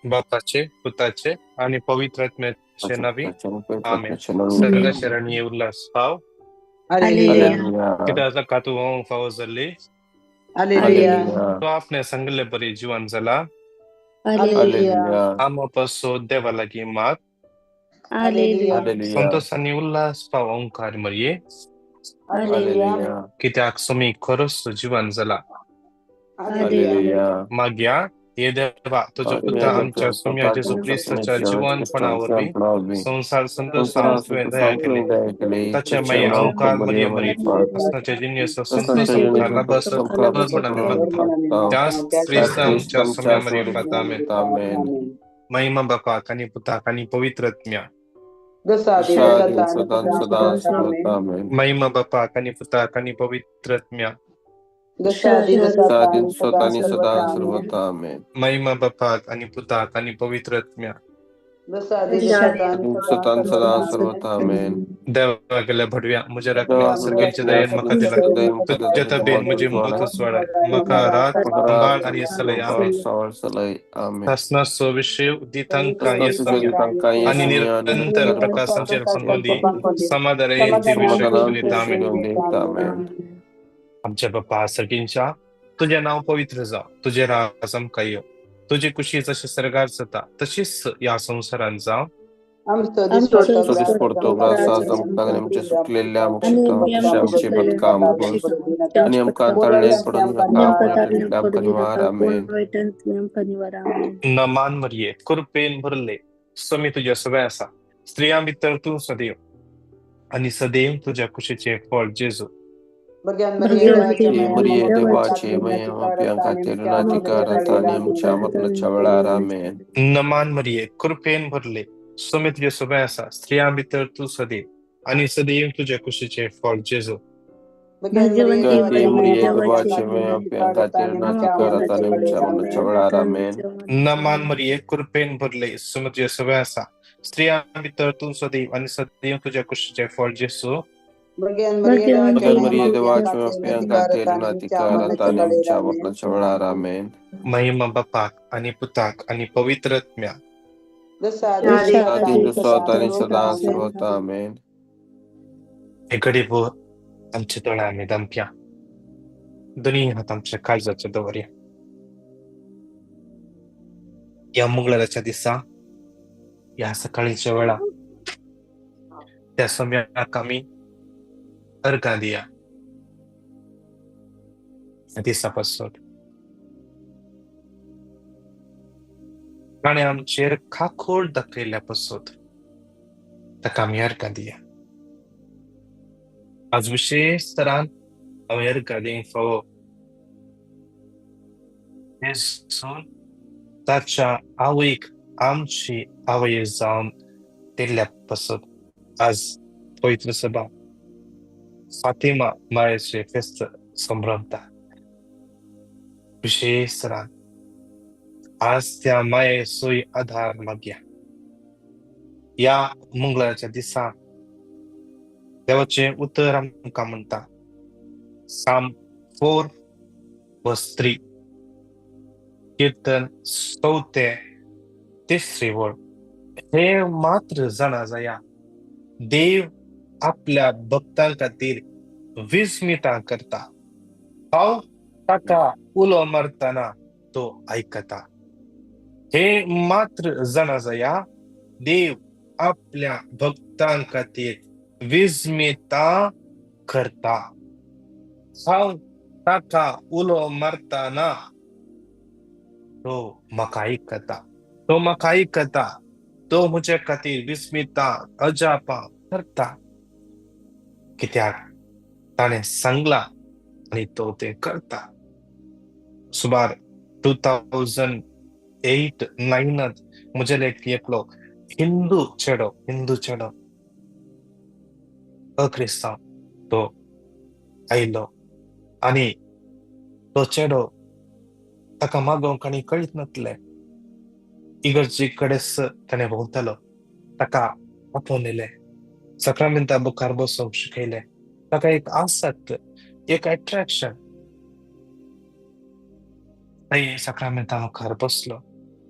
बापाचे, पुताचे आनी पवित्र आत्म्याचे नावी, आमेन. सर्ग शरणी उल्हास फाव. हालेलुया. कित्याक ताका तूं होवंक फावो जाल्ली. हालेलुया. तो आपणे सांगिल्ले बरी जिवन जाला. हालेलुया. आमो पासो देवा लागीं माग. हालेलुया. संतोष आनी उल्हास फाव ओंकार मरये. हालेलुया. कित्याक सोमी खरोच जिवन जाला. हालेलुया. मागया हे देवा, तुजो पुता आमच्या सोम्या जेजू क्रिस्ताच्या जिवनपणा वरवीं संवसार संतोषान तुवें दया केली, ताचे मागीर ओंकार मरिये मरी प्रस्नाचे जिनियस संतोष आमकां लाभसत कर म्हूण आमी मागता. त्याच क्रिस्त आमच्या सोम्या मरिये, आमेन. महिमा बापाक आनी पुताक आनी पवित्र आत्म्या. महिमा बापाक आनी पुताक आनी पवित्र आत्म्या. महिमा बापाक आनी पुताक आनी पवित्र आत्म्या. देवा गेल्या भडव्या म्हज्या राखण्या सर्गेच्या दयेन म्हाका दिला, तुज्या तबेन म्हजी मत उसवाडाय, म्हाका रात सांबाळ आनी सलय, आमेन. सासनाचो विशय दितांकां येसम्या आनी निरंतर प्रकाशांचेर पंगोंदी समाधान ती विशय आमेन. आमच्या बापा सर्गींच्या, तुजें नांव पवित्र जावं, तुजें राज आमकां येवं, तुजी कुशी जशें सर्गार जाता तशीच ह्या संवसारांत जावं. नमान मरिये, कृपेन भरले, स्वामी तुज्या सगळें आसा, स्त्रियां भितर तूं सदैव आनी सदैव तुज्या कुशीचें फळ जेजू. नमान मरिये, कृपेन भरले, स्वामी तुज्या सगळें आसा, स्त्रियां भितर तूं सदैव आनी सदैव तुज्या कुशीचें फळ जेजू. नमान मरिये, कृपेन भरले, स्वामी तुज्या सगळें आसा, स्त्रियां भितर तूं सदैव आनी सदैव तुज्या कुशीचें फळ जेजू. महिमा बापाक आनी पुताक आनी पवित्र आत्म्या. हे घडीभर आमचे दोळे आमी दमप्या, दोनी हात आमच्या काळजाचे दवरया. ह्या मंगळाराच्या दिसा, ह्या सकाळीच्या वेळा त्या सम्याक आमी अर्गां दिया. दिसा पासून ताणें आमचेर खाखोळ दाखयल्ल्या पासून ताका आमी अर्गां दिया. आज विशेश तरान हांव अर्गां दिवंक फावो जेजून ताच्या आवयक आमची आवय जावन दिल्ल्या पासून आज पवित्र सभा फातिमा मायेचे फेस्त संभ्रमता. विशेश तरान आज त्या मायेचोय आधार मागया. ह्या मंगळाच्या दिसा देवाचें उतर आमकां म्हणटा, साम 4:3, किर्तन 4 ते 3 वळ. हे मात्र जाणा जाया, देव आपल्या भक्तां खातीर विस्मिता करता, हांव ताका उलो मारतना तो आयकता. हे मात्र जाणा जाया, देव आपल्या भक्तां खातीर विस्मिता करता, हांव ताका उलो मारतना तो म्हाका आयकता, तो म्हाका आयकता, तो म्हजे खातीर विस्मिता अजापा करता. कित्याक ताणें सांगलां आनी तो तें करता. सुमार 2008-9 म्हजे लेगीत एकलो हिंदू चेडो, हिंदू चेडो अक्रिस्तांव तो आयलो आनी तो चेडो ताका मागोवंक आनी कळीत नासलें. इगर्जी कडेच ताणें भोंवतालो. ताका आपोवन येयलें, सक्रामेंता मुखार बसोवंक शिकयलें. ताका एक आसक्त, एक एट्रॅक्शन. थंय सक्रामेंता मुखार बसलो,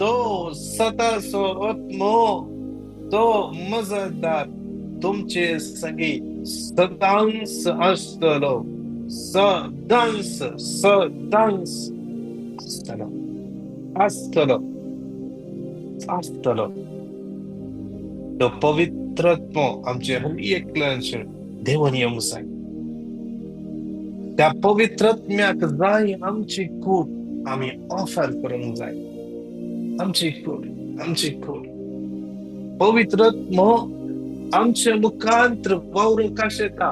तो सदांचो आत्मो, तो मजतदार तुमचे संगी सदांच आसतलो, सदांच सदांच आसतलो, आसतलो, आसतलो. तो पवित्र आत्मो आमचे हर एकल्याचेर देवान येवंक जाय. त्या पवित्र आत्म्याक जाय आमची कूड आमी ऑफर करूंक जाय, आमची कूड, आमची कूड. पवित्र आत्मो आमचे मुखांत वावरूंक आशेता.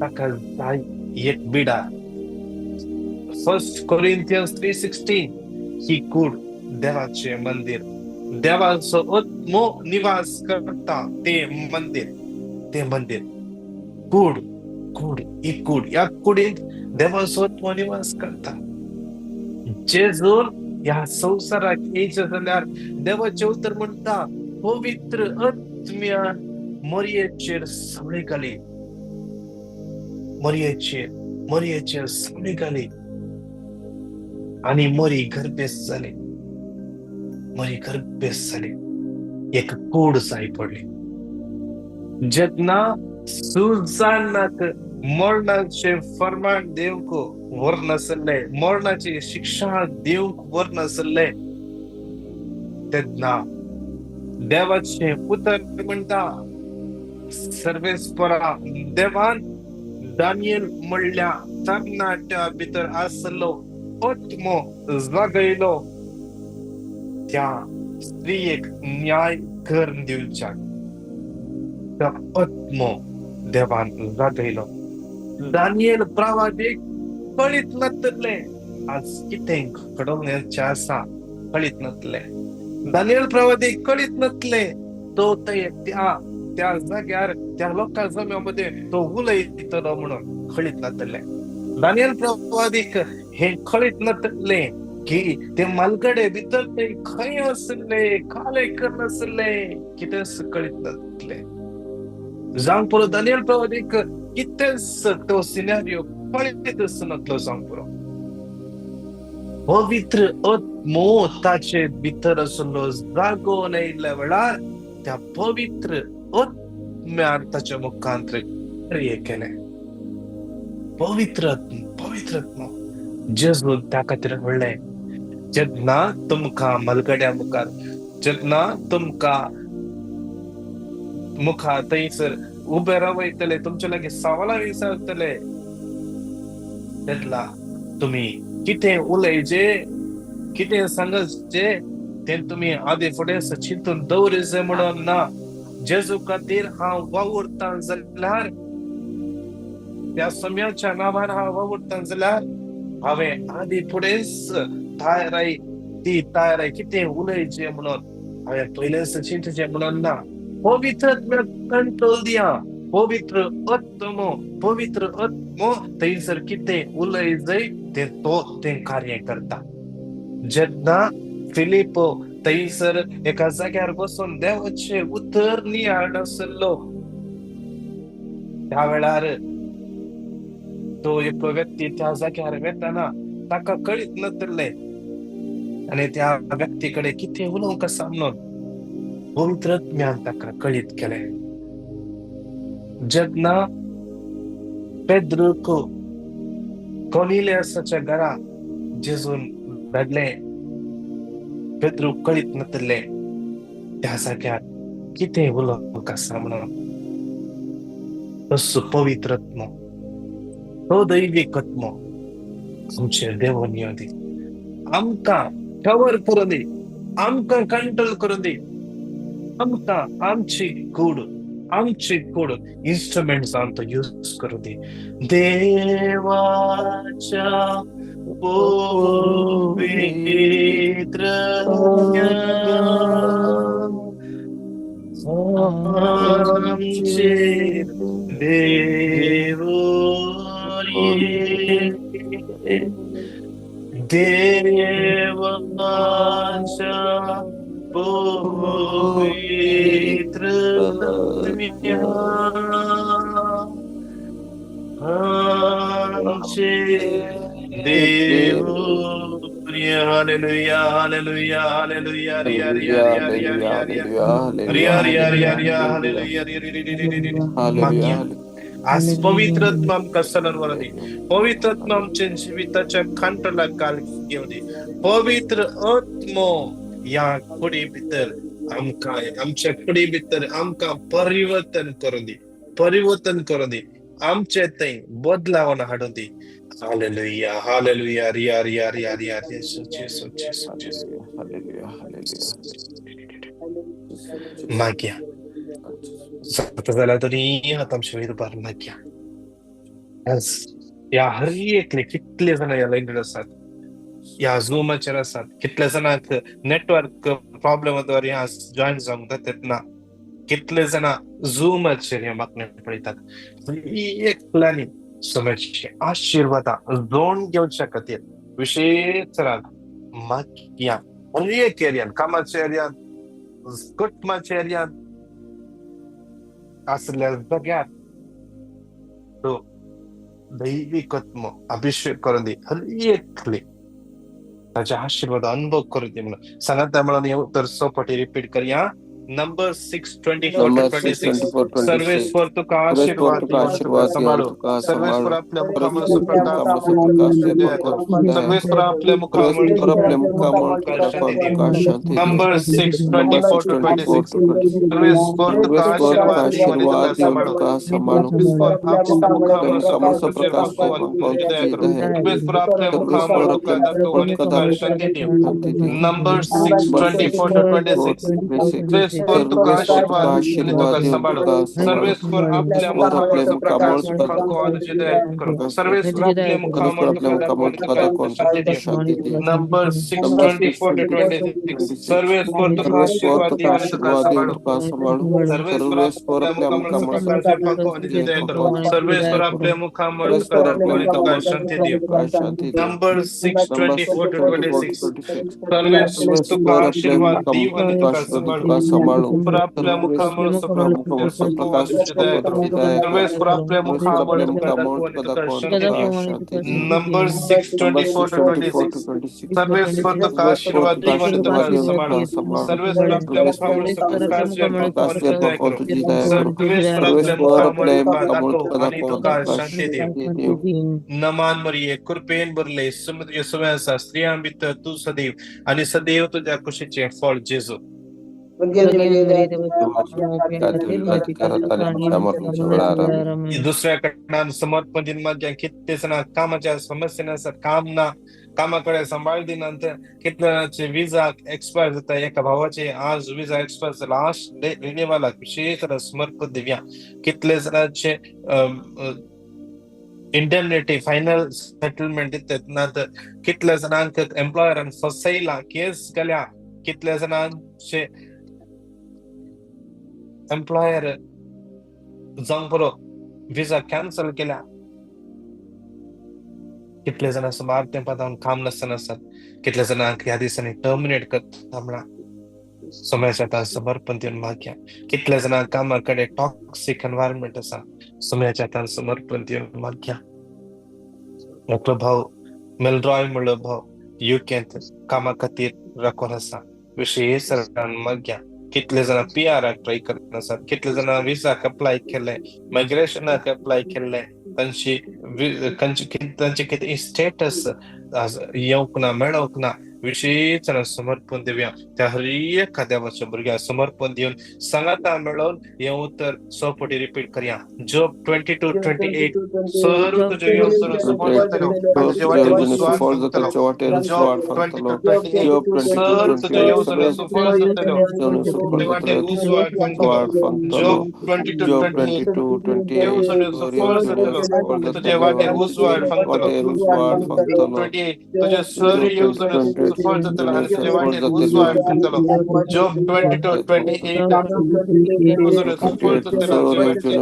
ताका जाय एक बिडा. 1 Corinthians 3:16 ही कूड देवाचें मंदीर, देवाचो आत्मो निवास करता ते मंदीर, ते मंदीर. कूड, कूड, ही कूड, ह्या कुडींत देवाचो आत्मो निवास करता. जेजून ह्या संवसाराक येयचें जाल्यार देवाचें उतर म्हणटा, पवित्र आत्म्यान मरयेचेर सावळी घाली, मरयेचेर, मरयेचेर सावळी घाली आनी मरी गर्भेस जाली, मरी गर्भेस जाली. एक कूड जाय पडली. जेन्ना सुजानाक मरणाचें फर्मान दिवंक व्हरनासलें, मरणाची शिक्षा दिवंक व्हरनासलें, तेन्ना देवाचें उतर म्हणटा, सर्वेस्परा देवान दानियल म्हणल्या तरणाट्या भितर आसलो आत्मो जागयलो त्या स्त्रियेक न्याय करून दिवच्याक. त्या आत्मो देवान जागयलो. दानियल प्रवादीक कळीत नातलें आज कितें घडोवण्याचें आसा, कळीत नातलें. दानियल प्रवादीक कळीत नातलें तो त्या त्या जाग्यार त्या लोकां जम्या मदें तो उलयतलो म्हणून कळीत नातलें. दानियल प्रवादीक हें कळीत नातलें की ते मालगडे भितर ते खंय आसले, काले करनासले, कितेंच कळीत नातलें. जावंक पुरो दानियल प्रवादीक कितेंच तो सिनारियो कळीत नातलो. जावंक पुरो पवित्र आत्मो ताचे भितर आसलो. जागोवन आयिल्ल्या वेळार त्या पवित्र आत्म्यान ताच्या मुखांत कार्य केलें. पवित्र आत्मो, पवित्र आत्मो. जेजून त्या खातीर म्हणलें, जेन्ना तुमकां मलगड्या मुखार, जेन्ना तुमकां मुखार थंयसर उबे रावयतले, तुमचे लागीं सवालां विचारतले, तेन्ना तुमी कितें उलयचे, कितें सांगचे तें तुमी आदी फुडें चिंतून दवरिजे म्हणून ना. जेजू खातीर हांव वावुरता जाल्यार, त्या सम्याच्या नांवान हांव वावुरता जाल्यार, हांवें आदी फुडेंच तयाराय, ती तयाराय कितें उलयचें म्हणून हांवें पयलेंच चिंतचें म्हणून ना. पवित्र आत्म्याक कंट्रोल दिया. पवित्र आत्मो, पवित्र आत्मो थंयसर कितें उलयजय तें तो तें कार्य करता. जेन्ना फिलिपो थंयसर एका जाग्यार बसून देवाचें उतर नियाळ आसलो, त्या वेळार तो एक व्यक्ती त्या जाग्यार वेतना ताका कळीत नातलें आनी त्या व्यक्ती कडेन कितें उलोवंक आसा म्हणून पवित्र आत्म्यान ताका कळीत केलें. जेन्ना पेद्रूक कोर्निलियसाच्या घरा जेजून धाडलें, पेद्रूक कळीत नातलें त्या जाग्यार कितें उलोवंक आसा म्हणून. तसो पवित्र आत्मो, तो दैवीक आत्मो आमचेर देवून येवं दी, आमकां कवर करूं दी, आमकां कंट्रोल करूं दी, आमकां आमची कूड, आमची कूड इन्स्ट्रुमेंट जावन तो यूज करूं दी. देवाच्या पवित्र आमचेर देवोरी, देवाच्या पवित्र आत्म्या आमचेर देवोरी. Maria, hallelujah, hallelujah, hallelujah, Riya Riya hallelujah, Riya Riya hallelujah, Riya Riya hallelujah, Riya Riya Riya hallelujah, Riya, hallelujah, hallelujah, Riya Riya Riya Riya. Hallelujah, मागया आज पवित्र आत्मा आमकां सलन वरदी, पवित्र आत्मा आमच्या जिविताच्या खांटला काल घेवन दी. पवित्र आत्मो ह्या कुडी भितर आमकां, आमच्या कुडी भितर आमकां परिवर्तन करून दी, परिवर्तन करून दी, आमचे थंय बदलावण हाडून दी. हालेलुया, हालेलुया, रिया रिया रिया रिया, जेसू जेसू जेसू जेसू. Hallelujah, hallelujah. मागया जाता जाल्यार तरी हात आमचे वयर उबार मागया. आज ह्या हर एकले कितले जाणां ह्या लायनीर आसात, ह्या झुमाचेर आसात, कितले जाणांक नेटवर्क प्रॉब्लेम द्वारे आज जॉयन जावंक जाता ना, कितले जाणां झुमाचेर ह्या मागणें पळयतात. एकल्यांनी समाजचे आशिर्वादां जोड घेवच्या खातीर विशेश मागया. हर एक एरियान, कामाच्या एरियान, कुटुंबाच्या एरियान आसल्या जाग्यार तो दैवीक आत्मो अभिषेक करून दी. हर एकले ताचे आशिर्वाद अनुभव करून दी म्हणून सांगाता. म्हणून हे उतर सोपटी रिपीट करया. Number 6 24 number to 6 26. 24 26. सर्वेस्वर तुका सर्वेस्वर आशीर्वाद तुका दिवन तुका आशीर्वाद दिवन सांबाळू. तुका सर्वेस्वर सांबाळू. आपल्या मुखामळ सर्वेस्वर प्रकाश मुखामळ प्रकाश दया निर्माण करू. करून दया सर्वेस्वर करू. आपल्या मुखामळ सर्वेस्वर तुका आपल्या मुखामळ तुका तुका शांती दाखवून दिवं. तुका शांती दिवं. Number 6 number 24 6 to 24 26. टू 26. सर्वेस्वर तुका सर्वेस्वर तुका आशीर्वाद दिवन आणि तुका आशीर्वाद दिवन सांबाळू. तुका सांबाळू. सर्वेस्वर आपल्या आपल्या मुखामळ मुखामळ प्रकाश प्रकाश फांकव आणि निर्माण करून तुझी दया तुझी करू. दया करू. सर्वेस्वर आपल्या मुखामळ सर्वेस्वर तुका आपल्या दाखव मुखामळ आणि तुका तुका दाखवून शांती दिवं. शांती दिवं. Number 6 number 6 24 two 24 26. 26. सर्वेस्वर तुका सर्वेस्वर तुका आशीर्वाद आणि आशीर्वाद तुका दिवन सांबाळू. तुका सांबाळू. सर्वेस्वर आपल्या सर्वेस्वर आपल्या मुखामळ मुखामळ प्रकाश तुका फांकव आणि तुझी दया करू. प्रकाश सर्वेस्वर आपल्या सर्वेस्वर मुखामळ आपल्या तुका दाखव मुखामळ आणि तुका तुका दाखवून शांती तुका दिवं. शांती दिवं. Number 6 number 6 24 two 24 26. 26. सर्वेस्वर तुका सर्वेस्वर आशीर्वाद तुका दिवन आणि तुका आशीर्वाद दिवन सांबाळू. तुका सांबाळू. सर्वेस्वर सर्वेस्वर आपल्या आपल्या मुखामळ मुखामळ प्रकाश फांकव आणि तुझी दया करू. सर्वेस्वर आपल्या मुखामळ तुका सर्वेस्वर दाखव आपल्या आणि तुका मुखामळ शांती दिवं. तुका शांती दिवं. Number 6 number 24 6 to 24 26. टू 26. सर्वेस्वर तुका सर्वेस्वर आपल्या आशीर्वाद मुखामळ दिवन आणि तुका तुका आशीर्वाद सांबाळू. तुका सांबाळू. सर्वेस्वर आपल्या मुखामळ सर्वेस्वर आपल्या प्रकाश मुखामळ फांकव आणि प्रकाश तुझी दया फांकव करू. तुझी दया करू. सर्वेस्वर आपल्या सर्वेस्वर मुखामळ आपल्या तुका मुखामळ दाखव आणि तुका तुका दाखवून शांती तुका दिवं. शांती दिवं. Number 6 number 24 6 to 24 26. टू 26. सर्वेस्वर तुका सर्वेस्वर आशीर्वाद तुका दिवन आणि आशीर्वाद तुका दिवन सांबाळू. तुका सांबाळू. सर्वेस्वर आपल्या सर्वेस्वर मुखामळ प्रकाश फांकव प्रकाश आणि तुझी दया फांकव करू. तुझी दया करू. सर्वेस्वर आपल्या सर्वेस्वर मुखामळ आपल्या तुका मुखामळ दाखव तुका आणि दाखवून तुका तुका शांती दिवं. शांती दिवं. नमान मरिये, कृपेन भरले, तुझे सुवे आसा, स्त्रियां भितर तूं सदैव आणि सदैव तुझ्या कुशीचें फळ जेजू. दुसऱ्या कडल्यान समर्पण दिन मागया. कितले जाणां कामाच्या समस्येन आसा, काम ना, कामा कडेन सांबाळ दिनात, कितले जाणांचे विजा एक्सपायर जाता. एका भावाचे आज विजा एक्सपायर जाला, लास्ट रिन्यूअलाक विशेष समर्पण दिवया. कितले जाणांचे इंडेमनिटी फायनल सेटलमेंट दितात नात, कितल्या जाणांक एम्प्लॉयरान फसयला, केस घाल्या, कितल्या जाणांचे एम्प्लॉयर जावंक पुरो विजा कॅन्सल केल्या, कितले जाणां सुमार तेंपा जावन काम नासतना आसात, कितले जाणांक ह्या दिसांनी टर्मिनेट करता म्हणा सोम्याच्या आतां समर्पण दिवन मागया. कितले जाणां कामा कडेन टॉक्सीक एनवायरमेंट आसा, सोम्याच्या आतां समर्पण दिवन मागया. एकलो भाव मेलरॉय म्हणलो भाव युकेंत कामा खातीर राखून आसा, विशेष मागया. कितले जाणां पीआराक ट्राय करत आसात, कितले जाणां विजाक अप्लाय केल्ले, मायग्रेशनाक अप्लाय केल्ले, तांची तांचे कितें स्टेटस येवंक ना, मेळोवंक ना, विशेष समर्पण दिवया. त्या हर एका देवाच्या भुरग्याक समर्पण दिवन सांगाता मेळोवन हें उतर 100 फावटी रिपीट करया. जोब 22:28. सर तुज्यो येवजण्यो सफळ जातल्यो आनी तुजे वाटेर उजवाड फांकतलो. जोब 22:28. सर तुज्यो येवजण्यो सफळ जातल्यो, तुजे वाटेर उजवाड फांकतलो. जोब 22:28. येवजण्यो सफळ जातल्यो आनी तुजे वाटेर उजवाड फांकतलो. 28. तुज्या सर येवजण्यो फळ जातलो आनी तुजे वाटेर उजवाड दितलो. Job 22:28 उजवाड फळ जातलो आनी तुजे वाटेर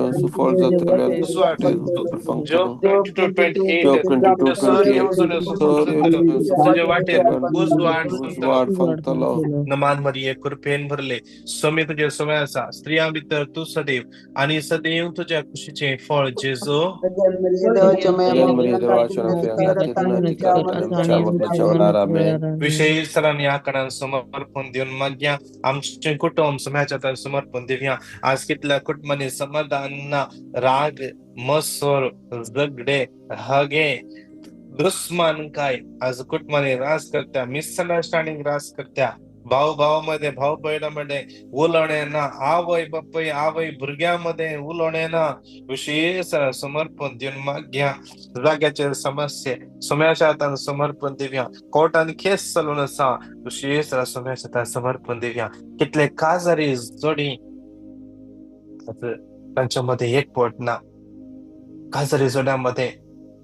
उजवाड दितलो. Job 22:28 तुजे वाटेर उजवाड दितलो. नमान मरिये, कृपेन भरले, स्वामी तुजे समय आसा, स्त्रियां भितर तूं सदैव आनी सदैव तुज्या कुशीचें फळ जेजू. विशेष सरांनी ह्या कणान समर्पण दिवन मागया आमचें कुटुंब समाजाच्या हातान समर्पण दिवया. आज कितल्या कुटुंबांनी समाधान ना, राग, मसर, झगडे, हगे, दुस्मान काय आज कुटुंबांनी रास करता, मिसअंडरस्टँडिंग रास करता, भाव भावामध्ये, भाव भयणामध्ये उलोवणें ना, आवय बापूय आवय भुरग्यांमध्ये उलोवणें ना. विशेष समर्पण दिवन मागया. जाग्याचे समस्ये सोम्याच्या हातान समर्पण दिवया. कोर्टान केस चलून आसा, विशेष सोम्याच्या हातान समर्पण दिवया. कितले काजारी जोडी तांच्या मध्ये एकवट ना, काजारी जोड्यामध्ये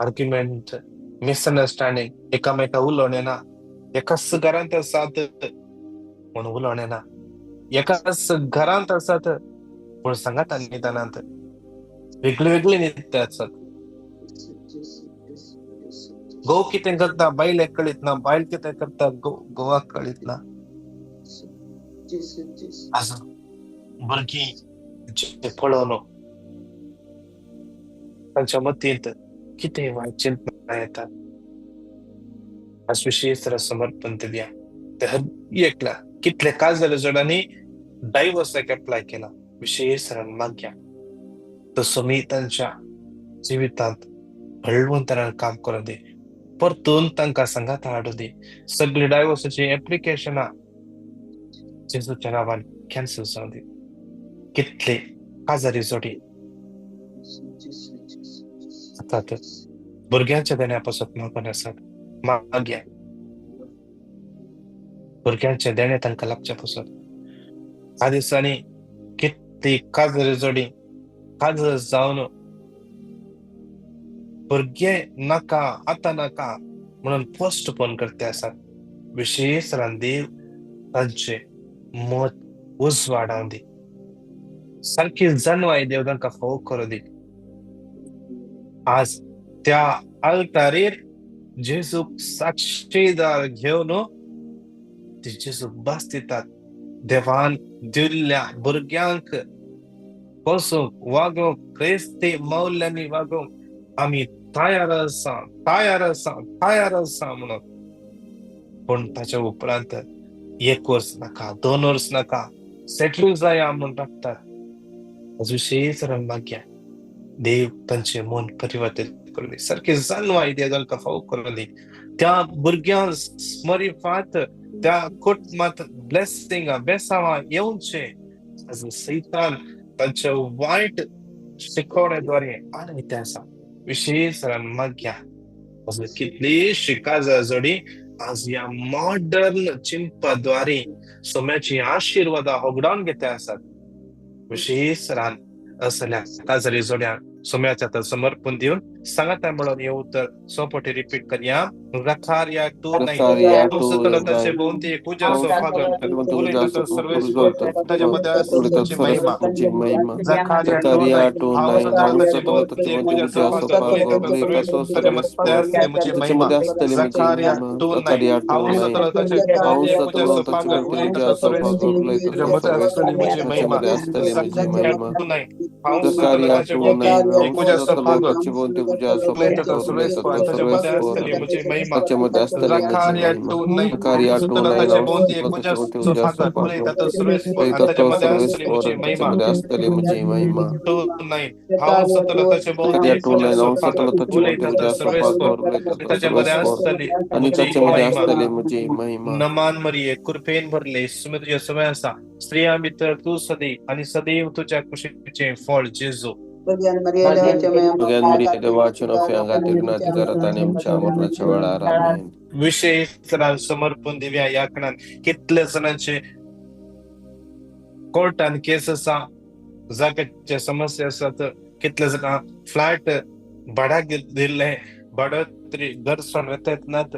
आर्ग्युमेंट, मिसअंडरस्टँडिंग, एकामेका उलोवणें ना, एकाच घरांत आसात पूण उलोवणें ना, एकाच घरांत आसात पूण सांगात निदानांत वेगळी वेगळी न्हिदता आसात. घोव कितें करता बायलेक कळीत ना, बायल कितें करता घोवाक कळीत ना. आज भुरगीं पळोवन तांच्या मतींत कितें वायट चिंतना येतात. आज विशेष समर्पण दिवया. ते हर एकल्या कितले काजारी जोडांनी डायव्हर्साक एप्लाय केला, विशेष मागया तसो मी तांच्या जिवितांत हळवंतरान काम करून दी, परतून तांकां सांगात हाडूं दी. सगळी डायव्हर्साची एप्लिकेशनां जेजूच्या नांवान कॅन्सल जावं दी. कितले काजारी जोडी आसात भुरग्यांच्या देण्या पासत मागून आसात, मागया भुरग्यांचे देणे तांकां लागचे पासत. ह्या दिसांनी कितली काजरी जोडी काजर जावन भुरगे नाका, आतां नाका म्हणून पोस्ट पोन करते आसात. विशेष देव तांचे मत उजवाडावन दी, सारकी जाणवाय देव तांकां फावो करूं दी. आज त्या आल्तारीर जेजूक साक्षीदार घेवन ते जेजूक भास दितात. देवान दिल्ल्या भुरग्यांक बसूंक, वागोवंक, क्रिस्ती मौल्यांनी वागोवंक आमी तयार आसा, तयार आसा, तयार आसा म्हणून. पूण ताच्या उपरांत एक वर्स नाका, 2 वर्स नाका, सेटल जाया म्हूण राखतात. आज विशेष मागया देव तांचे मन परिवर्तीत करूं दी, सारकी जाणवाय देव तांकां फावो करूं दी. त्या भुरग्यांक मरिफात त्या कुटुंबांत ब्लेसिंग बेसांवां येवचें. आज सैतान तांचे वायट शिकवणेद्वारे आनी आसा. विशेष मागया आज कितलीशी काजार जोडी आज ह्या मॉडर्न चिंतपाद्वारे सोम्याची आशिर्वादां होगडावन घेते आसात. विशेष असल्या काजारी जोड्यांक सोम्याच्या हातान समर्पण दिवन सांगाता म्हणून हे उतर सोपटी रिपीट करया. जखारिया 2:9 ताच्यामध्ये आसची महिमा. जखारिया 2:9 नमान मरिये, कृपेन भरले, सुमे तुझ्या समय आसा, स्त्रियां भितर तूं सदैव आनी सदैव तुज्या कुशीचें फळ जेजू. विशेष समर्पण दिव्या ह्या खणान कितले जाणांचे कोर्टान केस आसा, जाग्याचे समस्या आसात, कितले जाणां फ्लॅट भाड्याक दिल्ले, भाडोत्री घर सोडून वतात नात,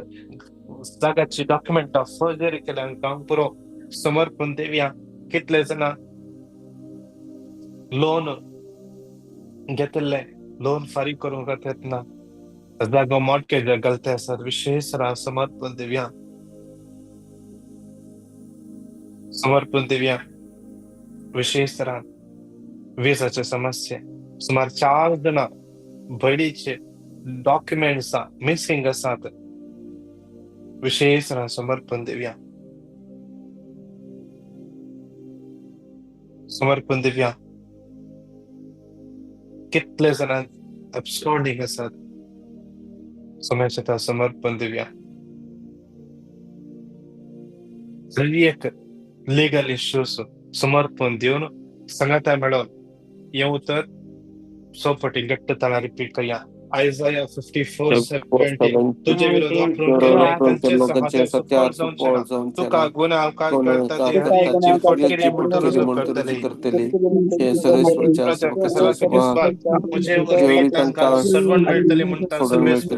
जाग्याची डॉक्युमेंटां फर्जरी केल्यान काम पुरो समर्पण दिवया. कितले जाणां लोन घेतिल्ले लोन फारीक करूंक येतना जागो मॉर्टगेज गलते आसात, विशेष समर्पण दिवया. समर्पण दिवया. विशेष तरान विजाचे समस्या, सुमार 4 जाणां भयणीचे डॉक्युमेंट्स मिसिंग आसात, विशेष समर्पण दिवया. समर्पण दिवया. कितले जाणां अबस्कॉन्डिंग आसात, समस्या समर्पण दिवया. एक लिगल इश्यूज समर्पण दिवन सांगाता मेळोवन हें उतर सोपटी घट्ट ताणा रिपीट करया. आयजाया 54:17 तुझे विरोध वापरून केल्ले खंयचे सुफळ जावचें ना, तुका गुन्यांवकार करता ती हर एकची फटकिरी म्हूण रुजू करतली. तुजे वरवीं तांकां सडवण मेळटली म्हणटा सर्वेस्पर.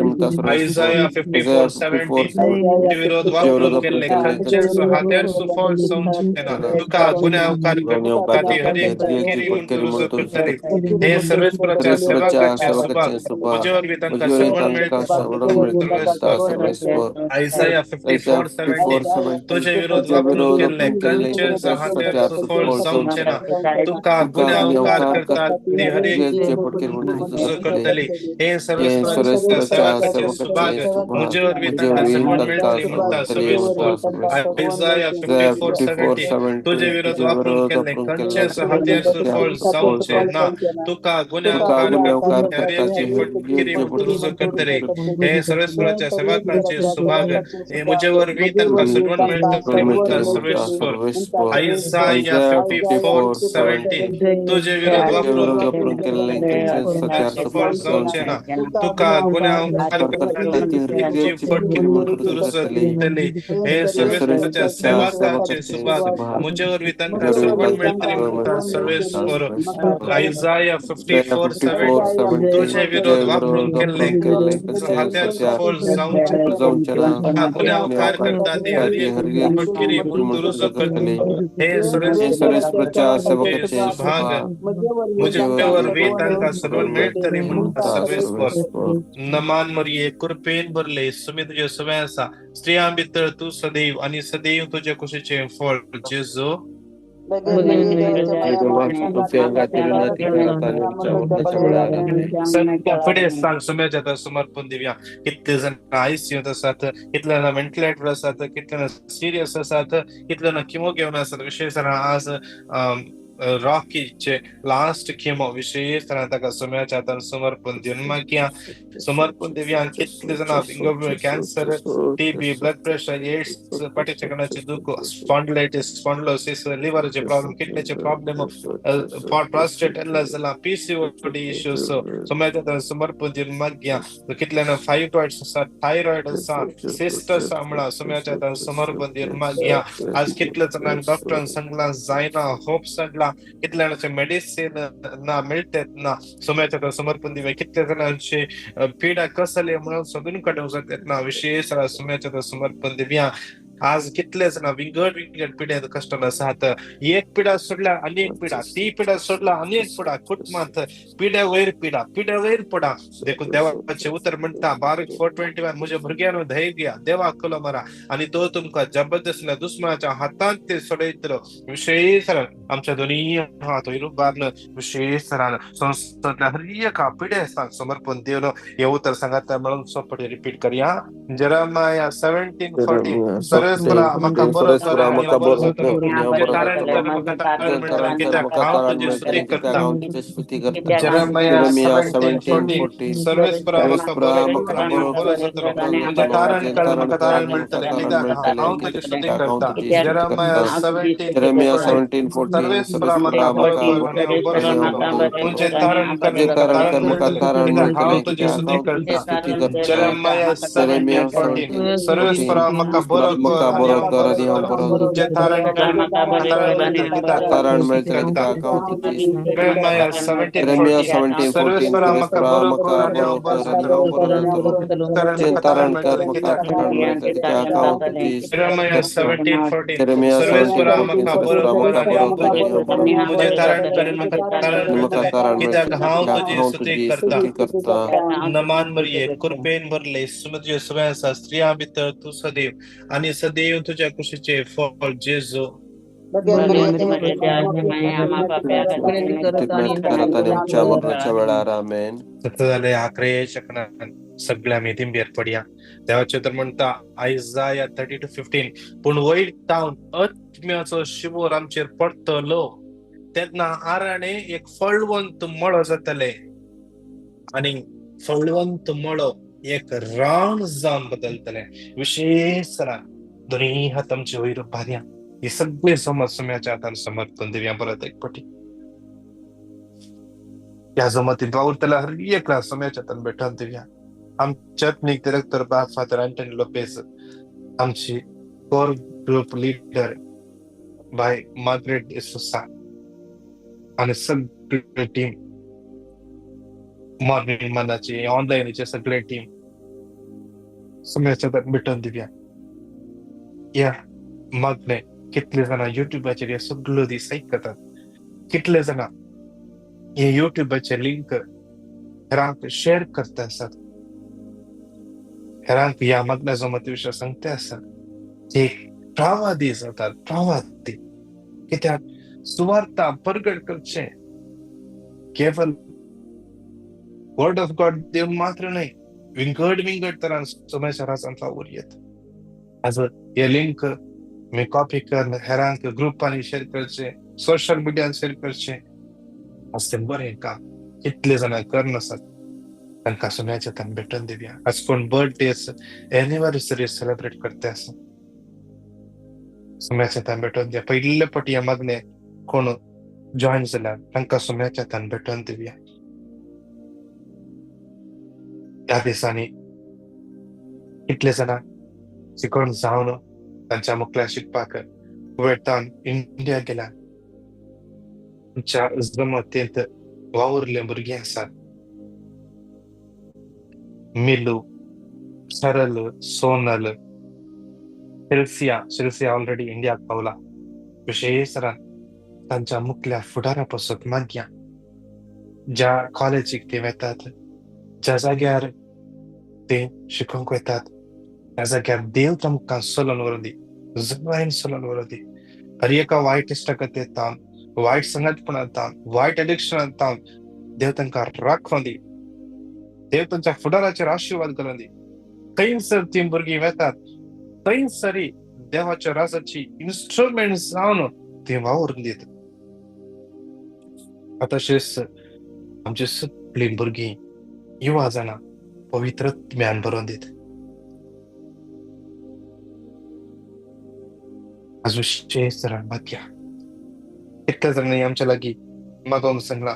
आयजाया 54:17 तुजे विरोध वापरून केल्ले खंयचे हात्यार सुफळ जावचें ना, तुका गुन्यांवकार करता ती हर एक फटकिरी म्हूण रुजू करतली. हे सर्वेस्पराच्या सेवकाचे सुभाग, तुजे वरवीं तांकां सडवण मेळटली. आयजाया 54:17 तुजे विरोध वापरून केल्ले खंयचेच हात्यार सुफळ जावचें ना, तुका गुन्यांवकार करता ती हर एक रुजू करतली. हे सर्वेस्पराच्या सेवकाचे सुभाग, तुजे वरवीं तांकां सडवण मेळटली म्हणटा सर्वेस्पर. आयजाया 54:17 तुजे विरोध वापरून केल्ले खंयचेच हात्यार सुफळ जावचें ना, तुका गुन्यांवकार करता ती हर एकची फटकिरी म्हूण रुजू करतले. हे सर्वेस्पराच्या सेवकाचे सुभाग, हे म्हजे वरवीं तांकां सडवण मेळटली म्हणटा सर्वेस्पर. आयजाया 54:17 तुजे विरोध वापरून केल्ले सुफळ जावचें ना, तुका गुन्यांवकार करता ती फटकिरी म्हूण रुजू करतले. हे सर्वेस्पराच्या सेवकाचे सुभाग, म्हजे वरवीं तांकां सडवण मेळटली म्हणटा सर्वेस्पर. आयजाया 54:17 तुजे विरोध वापरून केल्ले हात्यार सुफळ जावचें ना, गुन्यांवकार करता ती हर एक फटकिरी म्हूण रुजू करतले. हे सर्वेस्पराचे सुभाग, म्हजे वरवीं तांकां सडवण मेळटली म्हणटा सर्वेस्पर. नमान मरिये, कृपेन भरले, सुमी तुजे सवय आसा, स्त्रियां भितर तूं सदैव आनी सदैव तुजे कुशीचें फळ जेजू. फुडें सांग सुम्याच्या आतां समर्पण दिवया. कितले जाण आयसीयूत आसात, कितले जाण व्हेंटिलेटर आसात, कितले जाण सिरियस आसात, कितले जाण किमो घेवन आसात. विशेष आज रॉकीचे लास्ट किमो, विशेष ताका सुम्याच्या हातान समर्पण दिवन मागया. समर्पण दिवया. कितले जाणां cancer, TB, blood pressure, AIDS, पाटीच्या कणाचे दुख, स्पॉन्डिलायटीस, स्पॉन्डिलोसिस, लिव्हराचे प्रॉब्लेम, किडनीचे प्रॉब्लेम, प्रोस्टेट एल्ला जाला, पीसीओडी इश्यूज सुम्याच्या हातान समर्पण दिवन मागया. कितले जाणां फायब्रॉइड्स आसा, थायरॉयड आसा, सिस्ट आसा म्हणा सुम्याच्या हातान समर्पण दिवन मागया. आज कितले जाणांक डॉक्टरान सांगलां जायना, होप सांगला, कितल्या जाणांचे मेडिसिन ना मेळटेत ना, सुम्याच्या हातान समर्पण दिवया. कितल्या जाणांची पिडा कसली म्हणून सोदून काडूंक जाता ना, विशेष सुम्याच्या हातान समर्पण दिवया. आज कितले जाणां विंगड विंगड पिड्यांत कश्टान आसात, एक पिडा सोडल्या आनी एक पिडा, ती पिडा सोडला आनी एक पिडा, कुटुंबांत पिड्या वयर पिडा, पिड्या वयर पिडा. देखून देवाचें उतर म्हणटा बारीक 4:21 म्हज्या भुरग्यानो धैर्य घ्या, देवाक कलो मारा आनी तो तुमकां जबरदस्त दुस्मनाच्या हातांत ते सोडयतलो. विशेष आमच्या दोनी हात वयर उबारून विशेष संस्थांतल्या हर एका पिड्या समर्पण दिवन हें उतर सांगाता म्हणून सोपटे रिपीट करया. जेरेमाया 17:14 सर्वेस्परा म्हाका बरो कर आनी हांव बरो जातलो, तुजें तारण कर म्हाका तारण मेळटलें, कित्याक हांव तुजी स्तुती करता. जेरेमाया 17:14 सर्वेस्परा म्हाका बरो कर आनी हांव बरो जातलो, तुजें तारण कर म्हाका तारण मेळटलें, कित्याक हांव तुजी स्तुती करता. जेरेमाया 17:14 सर्वेस्परा म्हाका बरो कर आनी हांव बरो जातलो, तुजें तारण कर म्हाका तारण मेळटलें, कित्याक हांव तुजी स्तुती करता. जेरेमाया 17:14 सर्वेस्परा म्हाका बरो कर Jeremiah 17:14 सर्वेश्वरा म्हाका बरो कर आनी हांव बरो जातलो. Jeremiah 17:14 सर्वेश्वरा म्हाका बरो कर आनी हांव बरो जातलो. म्हजें तारण कर म्हाका तारण मेळटलें, कित्याक हांव तुजी स्तुती करता. नमान मरिये, कृपेन भरले, तुजे सगळें आसा, स्त्रियां भितर तूं सदैव आनी सदैव तुज्या कुशीचें फळ जेजू. जालें आक्रे शकनान सगळ्या आमी दिंबेर पडया. देवाचें तर म्हणटा आयजाया 32:15 पूण वयर तावन आत्म्याचो शिवोर आमचेर पडटलो तेन्ना आराणे एक फळवंत मळो जातले आनी फळवंत मळो एक रान जावन बदलतले. विशेष दोनी हात आमचे वयर भारया. ही सगळे समज सम्याच्या हातान समर्पण दिवया परत एक पटी. ह्या जमतीन वावुरतल्या हर एकला सम्याच्या हातान भेटोवन दिवया. आमचे आत्मीक डिरेक्टर बाब फादर अँटनी लोपेज, आमची कोर ग्रुप लिडर बाय मार्गरेट डिसोसा आनी सगळे टीम मॉर्निंग मनाची ऑनलायनीचे सगळे टीम सम्याच्या हातान भेटोवन दिवया. ह्या मागणे कितले जाणां युट्यूबाचेर हे सगळ्यो दीस आयकतात, कितले जाणां हे युट्यूबाचे लिंक हेरांक शेअर करता आसात, हेरांक ह्या मागण्या जमती विशय सांगते आसात. ते प्रवादी जातात, प्रवादी. कित्याक सुवार्ता परगट करचें केवल वर्ड ऑफ गॉड देव मात्र न्हय, विंगड विंगड तरान समाजाच्या राजान फावोर येत. आज हे लिंक मी कॉपी कर हेरांक ग्रुपांनी शेअर करचे, सोशल मिडियान शेअर करचे. आज तें बरें काम कितले जाणां करनासात तांकां सुम्याच्या हातान भेटोवन दिवया. आज कोण बर्थडे एनिवर्सरी सेलिब्रेट करते आसा, सुम्याच्या हातान भेटोवन दिवया. पयले पटी ह्या मागणे कोण जॉयन जाल्यार तांकां सुम्याच्या हातान भेटोवन दिवया. ह्या दिसांनी कितले जाणां शिकोवन जावन तांच्या मुखल्या शिकपाक कुवेतान इंडिया गेल्या आमच्या जमतींत वावुरले भुरगीं आसात. मिलू, सरल, सोनल, शेल्सिया, शेल्सिया ऑलरेडी इंडियाक पावला. विशेष तांच्या मुखल्या फुडारा पासत मागया. ज्या कॉलेजीक ते वेतात, ज्या जाग्यार ते शिकोवंक वेतात, त्या जाग्यार देव तांकां चलोवन व्हरूं दी, जगायन चलोवन व्हरूं दी. हर एका वायट इश्टागत तावन, वायट संगतपणांत तावन, वायट एडिक्शनांत तावन देव तांकां राखूं दी. देव तांच्या फुडाराचेर आशिर्वाद करूं दी. थंयसर ती भुरगीं वेतात थंयसरी देवाच्या राजाची इन्स्ट्रुमेंट जावन ती वावरून दित. आतां तशेंच आमची सगळीं भुरगीं युवा जाणां पवित्र ज्ञान बरोवन दित. आज विशेष मागया. कितल्या जाणांनी आमच्या लागीं मागोवंक सांगलां,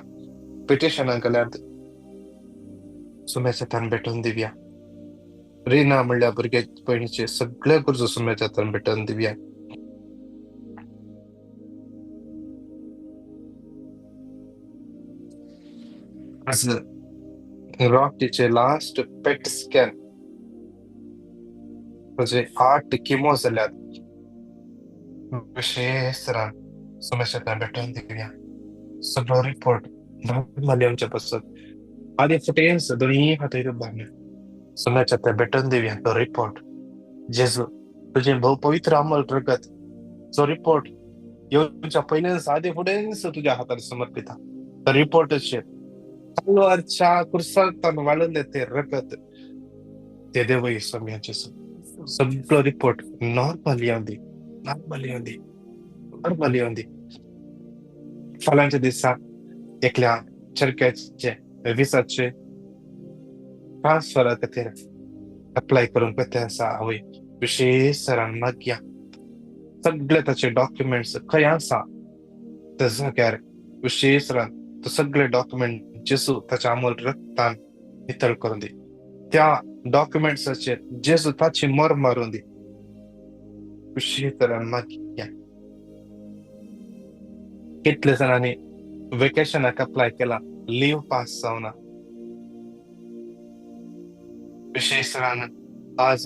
पिटिशनां केल्यात, सुम्याच्या हातान भेटोवन दिवया. रिना म्हणल्यार भुरग्या भयणीचे सगळे गरजो सुम्याच्या हातान भेटोवन दिवया. आज रॉकीचे लास्ट पेट स्कॅन म्हणजे 8 किमो जाल्यात. विशेष सुम्याच्या हातान भेटोवन दिवया. सगळो रिपोर्ट नॉर्मल येवचे पासत आदी फुटेंच दोनी हात बांदले सुम्याच्या हातान भेटोवन दिवया. तो रिपोर्ट जेजू तुजें भोव पवित्र अमल रगत जो रिपोर्ट येवच्या पयलींच आदी फुडेंच तुज्या हातार समर्पिता. तो रिपोर्टाचेर तलवारच्या कुर्सांत वाळिल्लें ते रगत ते देवय स्वाम्याचे सगळो रिपोर्ट नॉर्मल येवं दी, नॉर्मल येवं दी, नॉर्मल येवं दी. फाल्यांच्या दिसा एकल्या चरक्याचे विसाचे ट्रान्सफरा खातीर अप्लाय करूंक वता आसा. आवय विशेष सरान मागया सगळे ताचे डॉक्युमेंट्स खंय आसा त्या जाग्यार विशेष सरान तो सगळे डॉक्युमेंट जेजू ताच्या अमोल रक्तान नितळ करून दी. त्या डॉक्युमेंट्साचेर जेजू ताची मर मारून दी. विशेश मागया. कितले जाणांनी वेकेशनाक अप्लाय केला, लीव पास जावना. विशेश आज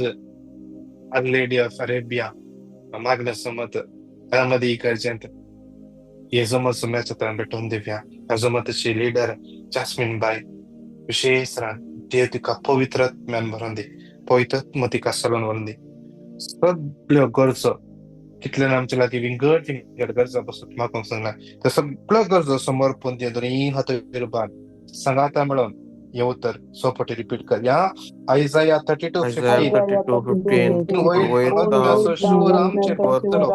our lady of Arabia मागण्या समत अहमदी इगर्जेंत हे जमत सुम्याच्या तरान भेटोवन दिवया. ह्या जमतीची लिडर जास्मीन बाय, विशेष देव तिका पवित्र आत्म्यान भरोन दी, पवित्र आत्मा तिका चलोवन व्हरून दी. सगळ्यो गरजो कितल्यान आमच्या लागीं विंगड विंगड गरजा बसून मागूंक सांगला, त्या सगळ्यो गरजो समर्पण दी. दोनी हात वयर सांगाता मेळोन हे उतर सोपटी रिपीट कर. या आयजाया 32:15. शिवर आमचेर पडटलो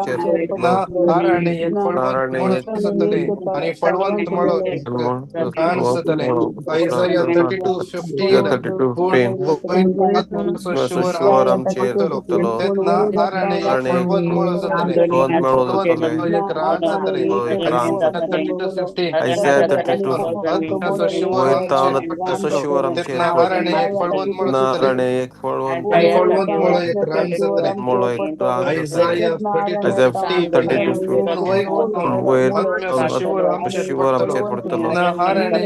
ना आरणे एक फळवंत मळो जातले आनी फळवंत मळो एक रान जातले. आयजाया 32:15. पूण वयर आत्म्याचो शिवर आमचेर पडटलो तेन्ना आरणे एक फळवंत मळो जातले, फळवंत मळो एक रान जातले. आयजाया 32:15. आत्म्याचो शिवर आमचेर पडटलो तेन्ना आरणे एक फळवंत मळो जातले आनी फळवंत मळो एक रान जातले. आयजाया 32:15. पूण वयर आत्म्याचो शिवर आमचेर पडटलो तेन्ना आरणे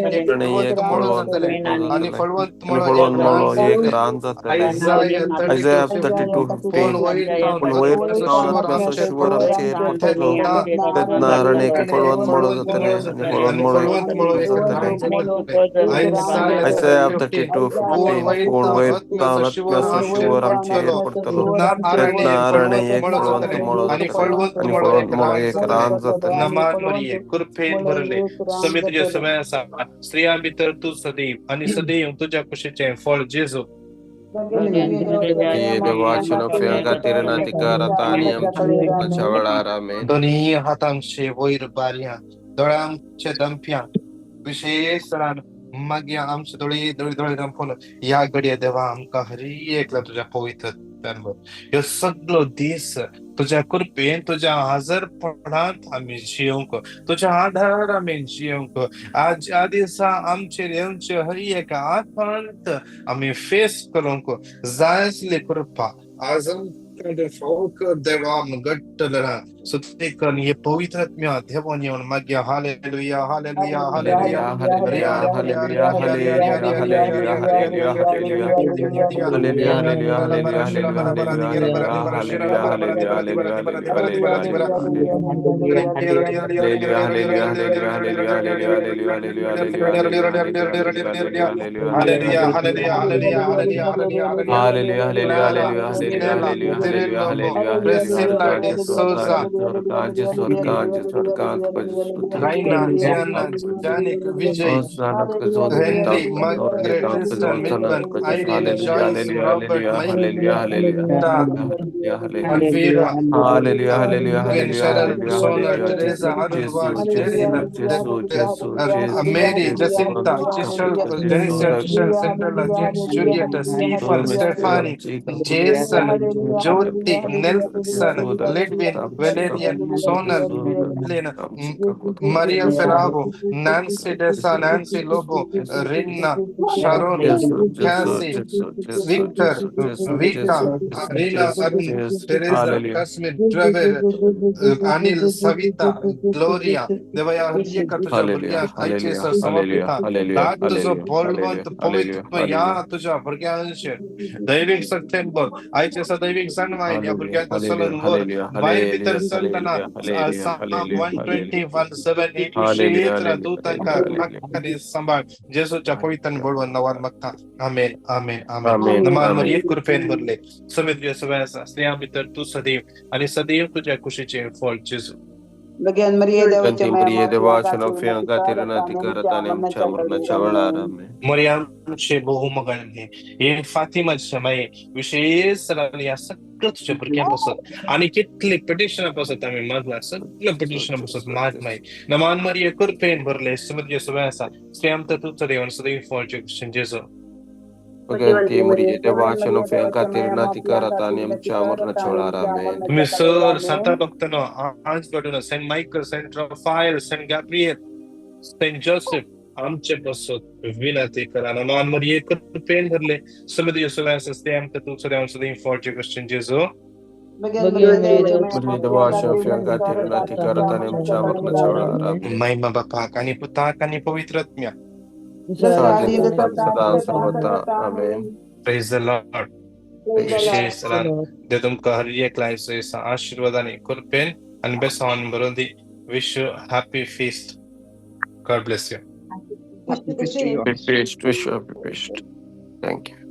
एक फळवंत मळो जातले आनी फळवंत मळो एक रान जातले. आयजाया 32:15. पूण वयर आत्म्याचो शिवर आमचेर पडटलो तेन्ना आरणे एक फळवंत मळो जातले आनी फळवंत मळो एक रान जातले. आयजाया 32:15. पूण वयर आत्म्याचो शिवर आमचेर पडटलो तेन्ना आरणे एक फळवंत मळो आनी फळवंत मळो एक रान जातले. नमान मरिये, कृपेन भरले, समी तुजे समय आसा, स्त्रियां भितर तूं सदैव आनी सदैव तुज्या कुशीचें फळ जेजू. दोनी हातांचे वयर बारया, दोळ्यांचे दमप्या, विशेष मागीर आमचे दोळे दोळे दोळे दंपून ह्या घडये देवा आमकां हरी एकला तुज्या पवित्र ह्यो सगळो दीस तुज्या कृपेन तुज्या हाजरपणांत आमी जियोंक, तुज्या आधार आमी जियोंक. आज ह्या दिसा आमचेर येवचे हरी एका आकांत आमी फेस करूंक जाय आसली कृपा आज आमकां फावो कर देवा. आम घट्ट धरा सुती करून हे पवित्र आत्म्या देवान येवन मागीर. Hallelujah hallelujah hallelujah. Hallelujah hallelujah hallelujah. Priscilla de Souza, Raina, Gianna, Janik, Vijay, Henry, Margaret, Tristan, Milton, Irene, Joyce, Robert, Maita, Alvira, Cheryl, Sona, Teresa, Arunwal, Jerina, Mary, Jacinta, Chishal, Denisa, Chishal, Cinderella, James, Juliet, Stephen, Stephanie, Jason, Jyoti, Nelson, Lidwin, Valerian, Sonal, Lena, Maria Ferraro, Nancy Desa, Nancy Lobo, Rinna, Sharon, Cassie, Victor, Vika, Rina, Arun, Teresa, Kashmir, Trevor, Anil, Savita, Gloria. Devaaya हर एका तुझ्या भुरग्यांक आयचे sir समर्पिता. दाट तुजो बलवंत पवित्र या तुझ्या भुरग्यांचेर दैवीक शक्तेन भर. आयचे सर दैवीक जाणवायन ह्या भुरग्यांक चलून व्हर. भायर भितर चलतना Psalm 121:7-8 विशेष दूतांका खाली सांबाळ. जेजूच्या पवित्र बळवंत नांवान मागता, आमेन आमेन आमेन. नमान मरिये, कृपेन भरले, समी तुज्या सवय आसा, स्त्रियां भितर तूं सदैव आनी सदैव तुज्या कुशीचें फळ जेजू. मरियमचे बहुमगण हे फातिमाचे माये, विशेष ह्या सगळं तुझ्या भुरग्यां पासत आनी कितले पिटिशनां पासत आमी मागला, सगळ्या पिटिशनां पासत माग माय. नमान मरिये, कृपेन भरले, समी तुज्या सवय आसा, स्त्रियां भितर तूं सदैव आनी सदैव फळ जेजू. तुम्ही सर संता भक्तांनो, आज घडून Saint Michael, Saint Raphael, Saint Gabriel, Saint Joseph आमचे पासत विनंती करा. नमान मरिये, कृपेन भरले, समी तुज्या सवय आसा, स्त्रियां भितर तूं सदैव आनी सदैव फळ जेजू. मरियम देवाच्या आमच्या मरणाच्या वेळार आमेन. महिमा बापाक आनी पुताक आनी पवित्र आत्म्याक. सदा सर्वता आमेन. प्रेज the Lord. विशेष देव तुमकां हर एक लायचो आशीर्वाद आनी कृपेन आनी बेसांवान भरून दी. Wish you happy feast. God bless you. Happy feast to you. Happy feast, wish you happy feast. Thank you.